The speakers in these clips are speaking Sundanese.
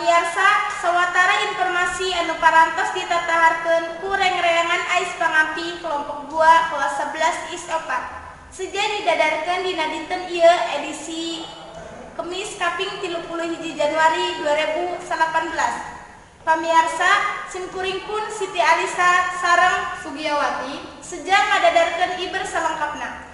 Pamiarsa, sawatara informasi anu parantos ditataharkeun ku rengrengan Ais Pangampi kelompok 2 kelas 11 IS 4. Seja didadarkeun dina dinten ieu edisi Kemis kaping 31 Januari 2018. Pamiarsa, simkuring pun Siti Alisa sareng Sugiyawati seja ngadadarkeun iber salengkapna.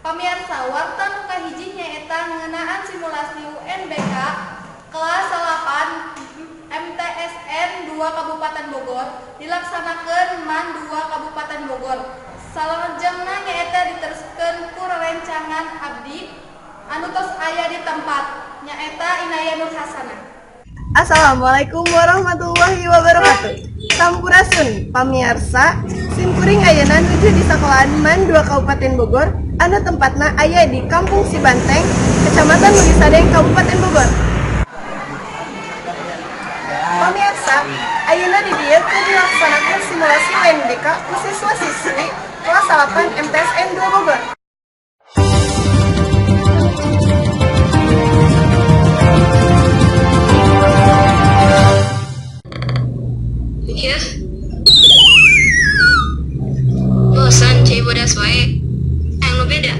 Pamirsa, warta nu kahiji nyaeta ngeunaan simulasi UNBK kelas 8 MTSN 2 Kabupaten Bogor dilaksanakeun MAN 2 Kabupaten Bogor. Salajengna nyaeta diteruskeun ku rerencangan abdi anu tos aya di tempat nyaeta Inaya Nur Hasanah. Assalamualaikum warahmatullahi wabarakatuh. Sampurasun pamiarsa, simkuring ayeuna nuju di sekolahan MAN 2 Kabupaten Bogor anu tempatna aya di Kampung Sibanteng, Kecamatan Leuwisadeng, Kabupaten Bogor. Pamiarsa, ayeuna di dieu keur dilaksanakeun simulasi UNBK ku siswa-siswi kelas 8 MTSN 2 Bogor. Ya. Bosan cai bodas wae. Yang nu beda.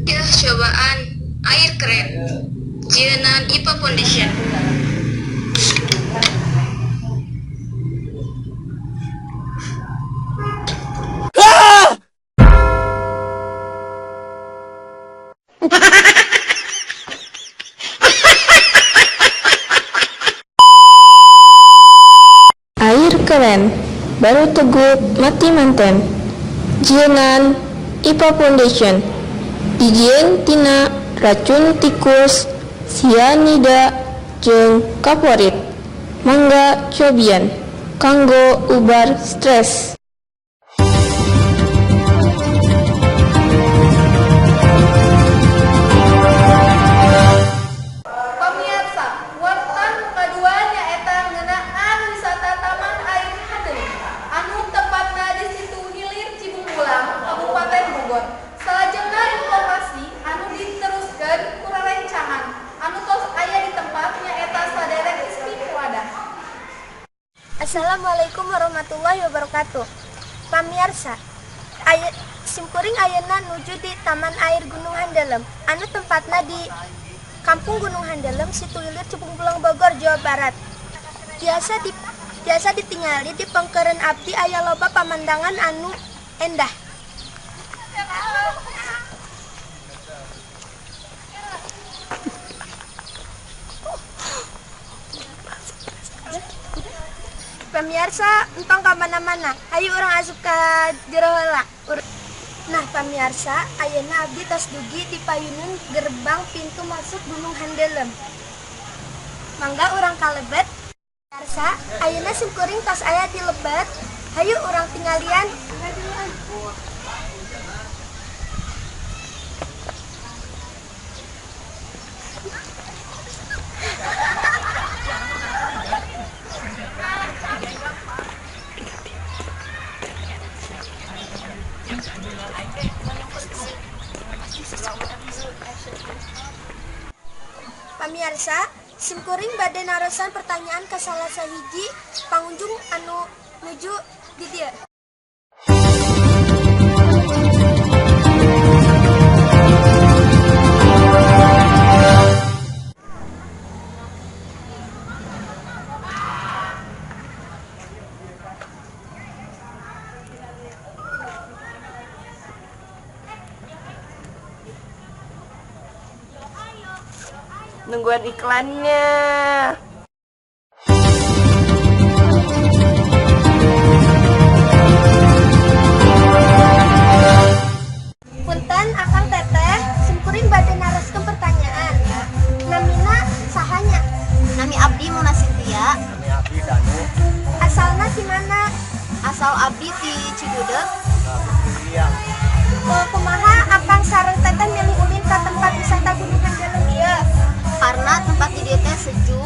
Ya, cobaan air keren. Jieunan IPA Foundation. Air keren, baru teguk mati manten. Jieunan IPA Foundation. Dijieun tina racun tikus, sianida jeung kaporit. Mangga cobian kanggo ubar stres. Pamirsa, warta nu kadua nyaeta ngeunaan wisata Taman Air Handelem anu tepatna di Situ Hilir Cibungbulang, Kabupaten Bogor. Salajengna informasi anu diteruskeun ku rerencangan anu tos aya di tempat nyaeta saderek Ismi Fuadah. Assalamualaikum warahmatullahi wabarakatuh. Pamiarsa, simkuring ayeuna nuju di Taman Air Gunung Handelem anu tempatna di Kampung Gunung Handelem, Situ Hilir, Cibungbulang, Bogor, Jawa Barat. Biasa ditingali di pengkeureun abdi aya loba pamandangan anu endah. Pamiarsa, entong ka mana-mana. Hayu urang asup ka jero heula. Nah, pamiarsa, ayeuna abdi tos dugi di payunun gerbang pintu masuk Gunung Handelem. Mangga urang kalebet. Pamiarsa, ayeuna simkuring tos aya di lebet. Hayu urang tinggalian. Pamiarsa, simkuring bade narosan pertanyaan ke salah sahiji pangunjung anu nuju di dieu. Nungguan iklannya. Punten akang teteh, simkuring bade naroskeun pertanyaan. Namina sahanya? Nami abdi Mona Cynthia. Nami abdi Danu. Asalna di mana? Asal abdi ti Cigudeg. Kumaha akang sareng teteh milih ulin ka tempat wisata Gunung Handelem ieu? Karena tempat di dieu teh sejuk,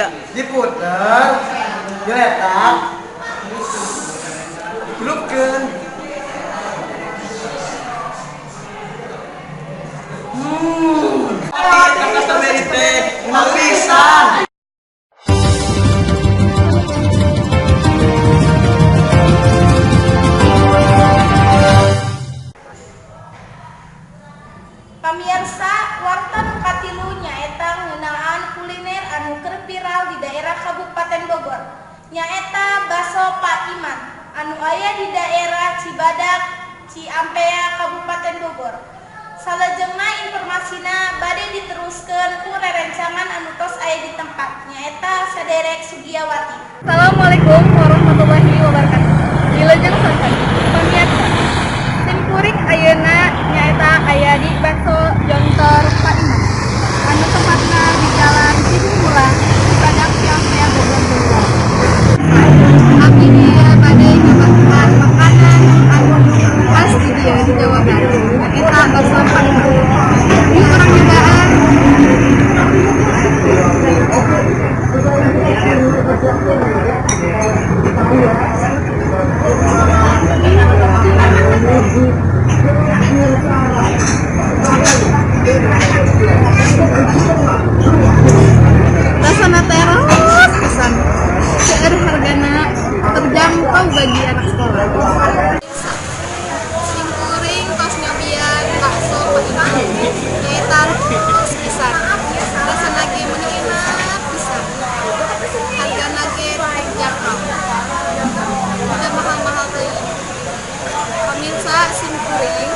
harga. Diputer, diletak, dicelupkeun. Strawberry teh, enak pisan. Pamirsa, warta nu katilu nyaeta ngeunaan kuliner anu keur viral di daerah Kabupaten Bogor. Nyaeta Baso Pak Iman anu aya di daerah Cibadak, Ciampea, Kabupaten Bogor. Salajengna informasina bade diteruskeun ku rerencangan anu tos aya di tempat nyaeta Saderek Sugiawati. Assalamualaikum warahmatullahi wabarakatuh. Wilujeng sonten pamirsa. Sim kuring ayeuna nyaeta aya di Bakso Jontor Pak Iman. Anu tempatna di Jalan Cibungbulang, Cibadak, Ciampea, Bogor, Jawa Barat. Abdi dieu bade nyobaan makanan anu khas di dieu di Jawa Barat. Eta bakso Pak Iman. Ini urang nyobaan. Rasana teh raos pisan. Seueur hargana terjangkau bagi anak sekolah. Sim kuring tos nyobian bakso Pak Iman. Nyaeta raos pisan. Rasana ge meuni enak pisan. Hargana ge terjangkau. Teu mahal-mahal teuing. Pamirsa, sim kuring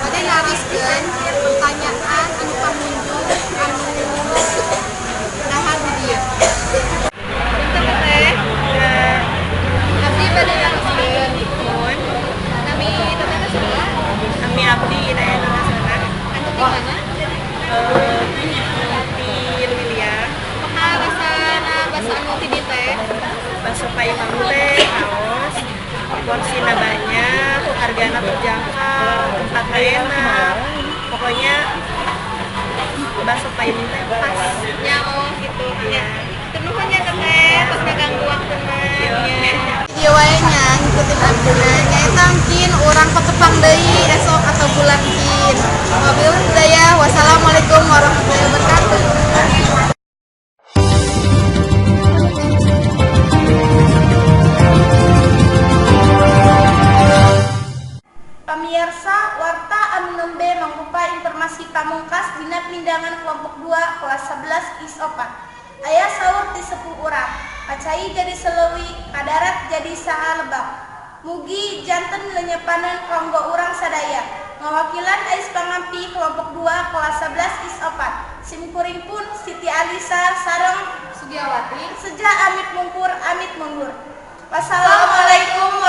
bade naroskeun pertanyaan anu pamunjung anu dahar di dieu. Punten teh. Abdi bade naroskeun. Nami teteh teh saha? Nami abdi Inaya Nurhasana. Anu ti mana? Ti Lilian. Kumaha rasana bakso anu ti dieu teh? Bakso Pak Imam teh raos, porsina banyak, hargana terjangkau, tempatnya enak. Pokoknya bakso Pak Imam teh pas. Ya oh gitu. Ya. Nuhun ya teteh, tos ngaganggu waktuna. Iya. Ieu wae nya ngikutin abdina nyaeta mungkin urang patepang deui esok atau bulan kin. Wabillahi hidayah, wassalamualaikum warahmatullahi wabarakatuh. Pamirsa, warta anu nembe mangrupa informasi pamungkas dina pindangan kelompok 2 kelas 11 IS 4. Aya saur ti sepuh urang, kacai jadi selewi, kadarat jadi saha lebak. Mugi janten lenyepanan kanggo urang sadaya. Ngawakilan Ais Pangampi kelompok 2 kelas 11 IS 4. Sim kuring pun Siti Alisa sareng Sugiawati seja amit mungkur amit mundur. Wassalamualaikum.